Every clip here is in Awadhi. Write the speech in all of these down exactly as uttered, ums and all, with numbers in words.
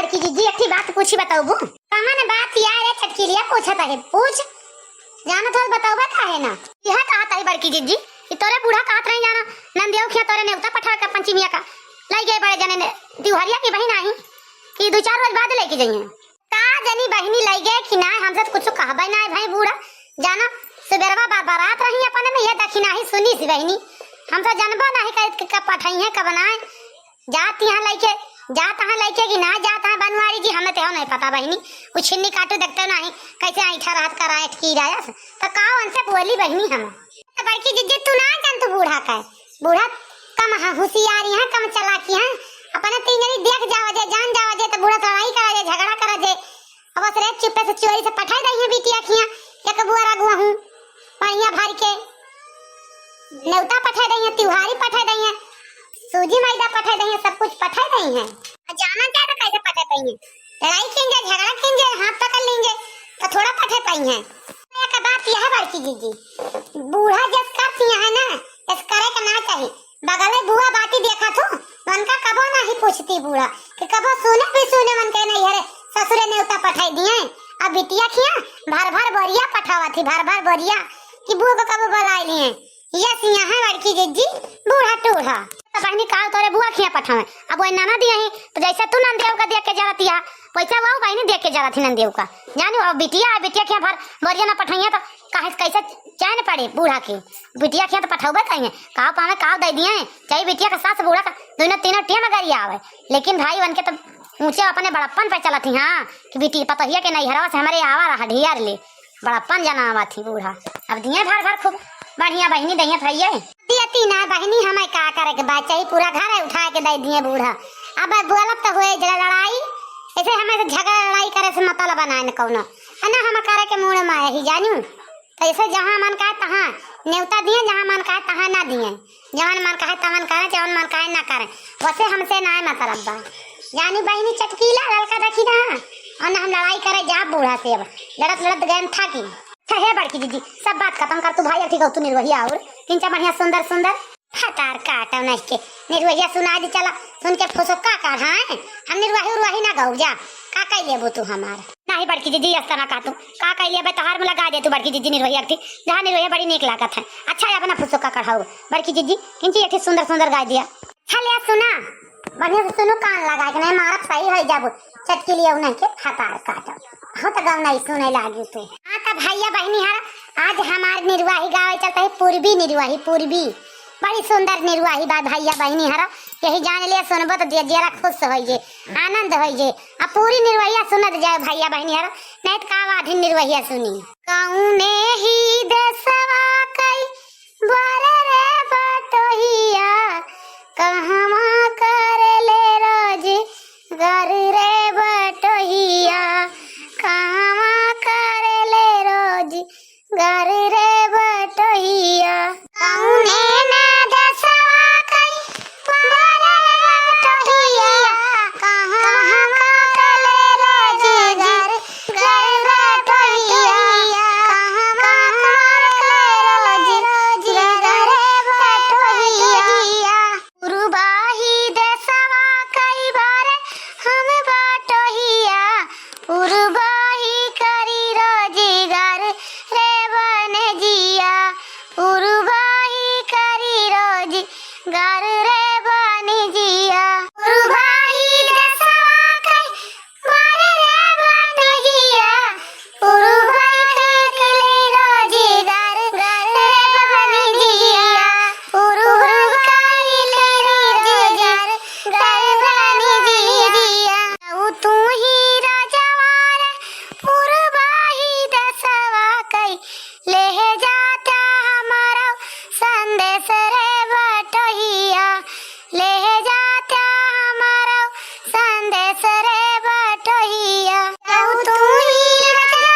बड़की जिज्जी, एक ठे बात पूछी, बतौबू? कमन बात यार, ए चटकिलिया पूछत है, पूछ। जानत हो, बतौबे काहे ना? यह कहत है बड़की जिज्जी कि तोरे बूढ़ा कहत रही, जाना, नंदियो खिया तोरे नेवता पठा के पंचमिया का लई गए बड़े जने ने, तिवहरिया की बहिन आई कि दो चार रोज बाद लेके जाइए। का जनी बहिनी लई गए कि ना, हमसे तो कुछ कहबे ना है भाई बूढ़ा। जाना, सुबेरवा बा-, बारात रही अपने में, ये दखिनाही सुनी सी बहिनी, हम तो जानबो नहीं करे कि कब पठाई है, कब ना। जात यहाँ लइके, जात यहाँ लइके कि ना जात यहाँ बनवारी जी, हमें तो नहीं पता बहिनी। उ छिन्नी काटू देखते नहीं, कैसे ऐठा रहत का रायट की रायस। तो का उनसे बोली बहिनी हम? तो बड़की जिज्जी तू ना जान तू बूढ़ा का है। बूढ़ा कम ह-, होशियारी है, कम चालाकी है। अपने तीन जनी देख जावा जे, जान जावा जे, तो बूढ़ा लड़ाई करा जे, झगड़ा करा जे। अब असरे चुप्पे से चोरी से पठाई दई है बिटिया खिया, एक बुआ रगुआ हूँ, बढ़िया भर के। नेवता पठाई दई है, तिवहारी पठाई दई है, सूजी मैदा पठाई दई है, सब कुछ पठाई दई है। आ जाना चाहे तो कैसे पठाई दई है? लड़ाई कीन जे, झगड़ा कीन जे, हाथ पकड़ लीन जे, तो थोड़ा पठाई पाई है। एक बात यह है बड़की जिज्जी, बूढ़ा जस करती है ना, जस करे के ना चाही। बगले बुआ बाटी देखा थू, उनका कबो नहीं पूछती बूढ़ा, कि कबो सुने भी सुने मन के नहीं, अरे ससुरे नेवता पठाई दिए, अब बिटिया खिया भर भर बोरिया पठावा थी, भर भर बोरिया, कि बुआ को कबो बुलाई लिए। यस, यहाँ है बड़की जिज्जी, बूढ़ा टूढ़ा। तो बहनी काल तोरे बुआ खिया पठावे, अब वो नाना दिया ही, तो जैसे तू नंदिया का देख के जरतिया, वैसे वो बहनी देख के जरत ही नंदिया का। जानी वो बिटिया, बिटिया खिया भर बोरिया ना पठाइए तो काहे, कैसे चैन पड़े बूढ़ा के? बिटिया खिया तो पठौबे कहीं, काव पावे काव दे दिए, चाहे बिटिया का सास बूढ़ा का दोनों तीनों टेम गरिया आवे, लेकिन भाई उनके तो ऊंचे अपने बड़प्पन पे चलत ही, हाँ, कि बिटी पतोहिया के नैहरवा से हमारे आवा रहा ढियर ले, बड़प्पन जनावा थी बूढ़ा। अब दिए भर भर खूब बढ़िया बहिनी दइए भैया। दियती ना बहिनी, हमें का करे के बा, चाहे पूरा घर है उठा के दे दिए बूढ़ा। अब बोलब तो हुए जरा लड़ाई, ऐसे हमें से झगड़ा लड़ाई करे से मतलब बनाए न कौनो, है ना, हम करे के मूड़ में यही जानू। तो ऐसे जहाँ मन का तहाँ नेवता दिए, जहाँ मन का तहाँ ना दिए, जवन मन का है तवन करे, जवन मन का है ना करे, वैसे हमसे ना मतलब बा। जानी बहिनी चटकीला ललका देखी ना, और ना हम लड़ाई करे जा बूढ़ा से, अब लड़त लड़त गए था कि। अच्छा हे बड़की जिज्जी, सब बात खत्म कर तू भाई, ठीक हो तू निर्वहिया और किंचा बढ़िया सुंदर सुंदर। हतार काटो नहीं के, निर्वहिया सुना दी चला, सुन के फुसुक्का काढ़ाए, हम निर्वाही उर्वाही ना गऊ जा, का कह लेबू तू हमार? नाही बड़की जिज्जी, अस तना का तू, का कह लेबे तोहार में लगा दे तू बड़की जिज्जी निर्वहिया थी, जहाँ निर्वहिया बड़ी नीक लागत है। अच्छा है अपना फुसुक्का कढ़ाऊ बड़की जिज्जी, किंची एक ठे सुंदर सुंदर गाय दिया। अच्छा ले सुना, बढ़िया से सुनू, कान लगा के नहीं मारब सही हो जाबू, चटकीलिया नहीं के हतार काटो। हो तो गाँव नहीं सुने लागी तू। हाँ तो भैया बहनी हर, आज हमार निर्वाही गावे चलता है पूर्वी निर्वाही, पूर्वी। बड़ी सुंदर निर्वाही बा भैया बहिनी हरा, यही जान लिया सुनबो तो जे-, जेरा खुश होइए, आनंद होइए। आ पूरी निर्वहिया सुनत जाए भैया बहिनी हरा, नहीं तो का आधी निर्वहिया सुनी। कौने ही देसवा कई बर रे बटोहिया, कहवा करेले रोजगार रे बटोहिया, कहवा करेले रोज गार रे बटोहिया। कौने ना देसवा कई बर रे बटोहिया, कहवा करेले रोजगार, गार बटोहिया, कहवा करेले रोजगार रे बटोहिया। पूर्वा ही देसवा कई बर हम बटोहिया, पूर्वा ही करी रोजगार रे बनजिया, पूर्वा ही करी रोजगार रे बनजिया। पूर्वा ही देसवा कई बर रे बटोहिया, पूर्वा करेले रोजगार, गार रे बटोहिया, पूर्वा करेले रोजगार, गार रे बटोहिया। तू ही राजवा रे, पूर्वा ही देसवा कई, ले जाता हमारा संदेश रे बटोहिया, ले जाता हमारा संदेश रे बटोहिया। तू ही राजा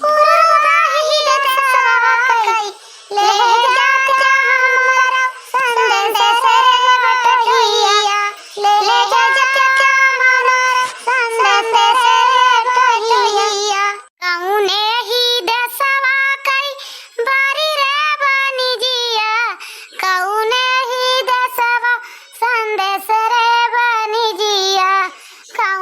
पूर्वा ही देसवा कई, ले जाता हमारा संदेश रे बटोहिया, ले जाता हमारा संदेश रे बटोहिया। कौने ही देसवा कई बर रे बनजिया, कौने ही देसवा संदेश रे बनजिया, कौ-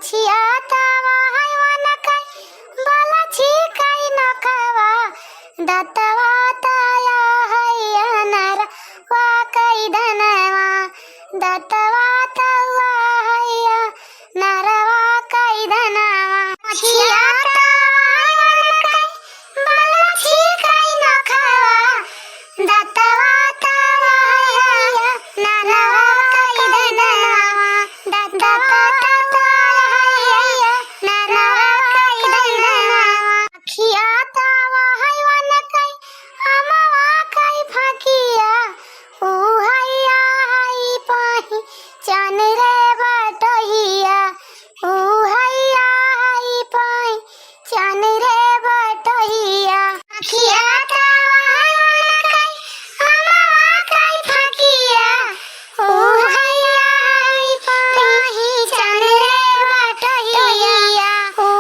छियातावा है वन कई बलछी कई नखवा, दतवा तया है अनरवा कई धनवा, दतवा तया है अनरवा कई धनवा। छियातावा है वन कई बलछी कई नखवा, दतवा तया है अनरवा कई धनवा, दतवा तया है अनरवा कई धनवा। अखिया तावा है वन कई अमवा कई फकिया, ऊ हैया है पाही चन रे बटोहिया, ऊ हैया है पाही चन रे बटोहिया। अखिया तावा है वन कई अमवा कई फकिया, ऊ हैया है पाही चन रे बटोहिया, ऊ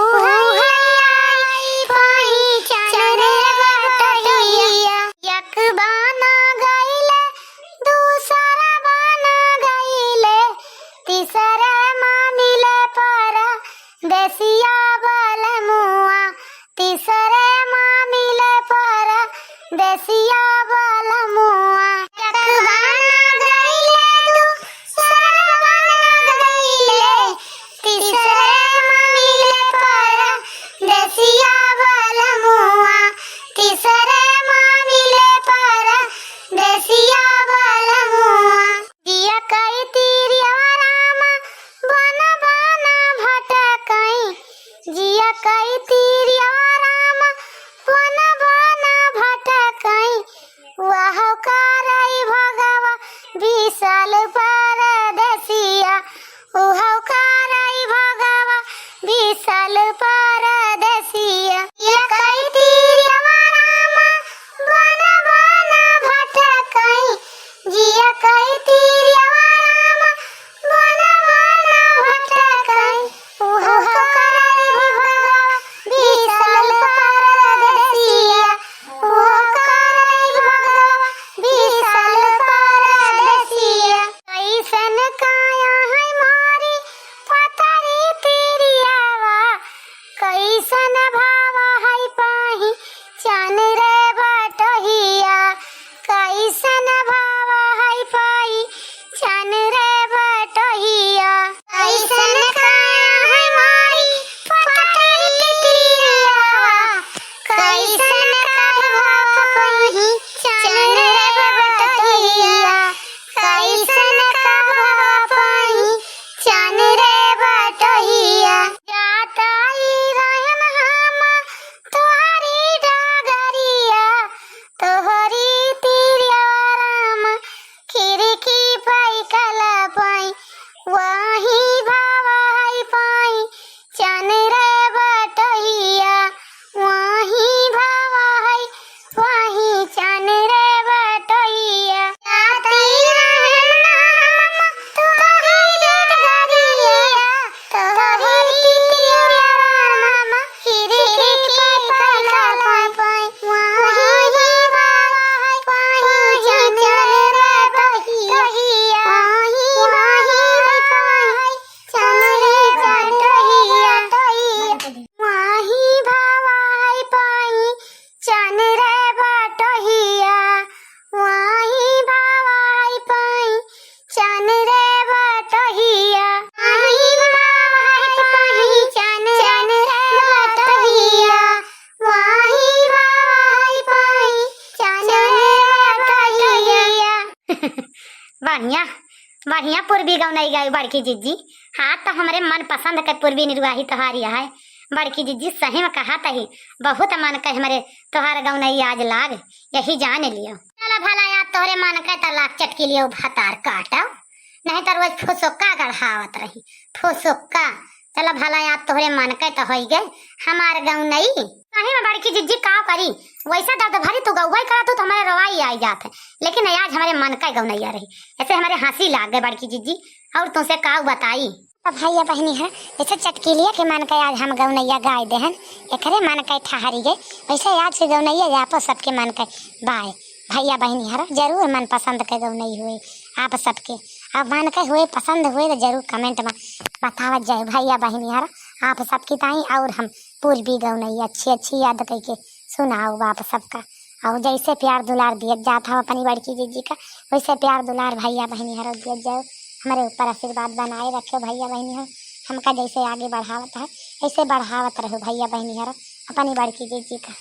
हैया है पाही चन रे बटोहिया। एक बाना गइले, दूसरा बाना गइले, तीसरे मा मिले परदेसिया बलमुआ, तीसरे मा मिले परदेसिया बलमुआ। एक बाना गइले, दूसरा बाना गइले, तीसरे मा मिले परदेसिया बलमुआ, तीसरे मा मिले परदेसिया बलमुआ। जिया कई तीरिया रामा, बन बन भटकई, जिया कई तीरिया रामा, बन बन भटकई, वह करई भगवा विशाल परदेसिया, उहौ करई भगवा विशाल परदेसिया। जिया कई तीरिया रामा, बन बन भटकई, जिया कई तीरिया रामा, बन बन भटकई, उहौ करई भगवा विशाल परदेसिया, उहौ करई भगवा विशाल परदेसिया। कइसन काया है मोरी पतरी तिरियावा, कइसन भावा है पाही चन रे बटोहिया, कइसन भावा है पाही चन रे बटोहिया। कइसन काया है मोरी पतरी तिरियावा, कइसन काया है पाही चन रे बटोहिया, कइसन काया है पाही चन रे बटोहिया। जातई रहन हम तोहरी डगरिया, तोहरी तिरिया रामा, खिड़की पई कला पई, वही भावा है पाई चन रे बटोहिया, वही भावा है, वही चन रे बटोहिया। जातई रहन हम तोहरी डगरिया, तोहरी तिरिया रामा, खिड़की पई कला पई, वही भावा है पाई चन रे बटोहिया, वही भावा है पाई चन रे बटोहिया, वही भावा है पाई चन रे बटोहिया, वही भावा है पाई चन रे बटोहिया, वही भावा है पाई चन रे बटोहिया, वही भावा है पाई चन रे बटोहिया। बढ़िया, बढ़िया पूर्वी गौनई गाई बड़की जिज्जी। हाँ, तो हमरे मन पसंद के पूर्वी निरुआही तोहारी है। बड़की जिज्जी सही में कहत ही, बहुत मन के हमरे तोहार गौनई आज लाग, यही जान लियो। चला भला यार, तोहरे मन के त लाग चटकी लियो भतार काटो, नहीं तो रोज फुसुक्का गढ़ावत रही, फुसुक्का। चला भला यार, तोहरे मन के त होई गए हमार गौनई। सही में बड़की जिज्जी का करी, वैसा दर्द भरी तू गौवाई करा तू तो हमारे रोवाई आई जात है, लेकिन आज हमारे मन का गौनैया रही, ऐसे हमारे हंसी लाग गए बड़की जिज्जी, और तुमसे का बताई। अब भैया बहनी है, जैसे चटकीलिया के मन का आज हम गौनैया गाय देहन, एकरे मन का ठहरी गए, वैसे आज के गौनैया आपो सबके मन का बाय। भैया बहनी हर जरूर मन पसंद के गौनई हुए आप सबके। अब मन के हुए, पसंद हुए तो जरूर comment में बतावत जाए भैया बहिनी हर। आप सबकी ताई और हम पूर्वी गौनई अच्छी अच्छी याद कइके सुनाओ बाप सबका। और जैसे प्यार दुलार दियत जात हो अपनी बड़की जीजी का, वैसे प्यार दुलार भैया बहिनी हर दियत जाओ। हमारे ऊपर आशीर्वाद बनाए रखो भैया बहिनी हर, हमका जैसे आगे बढ़ावत है, ऐसे बढ़ावत रहो भैया बहिनी हर अपनी बड़की जीजी का।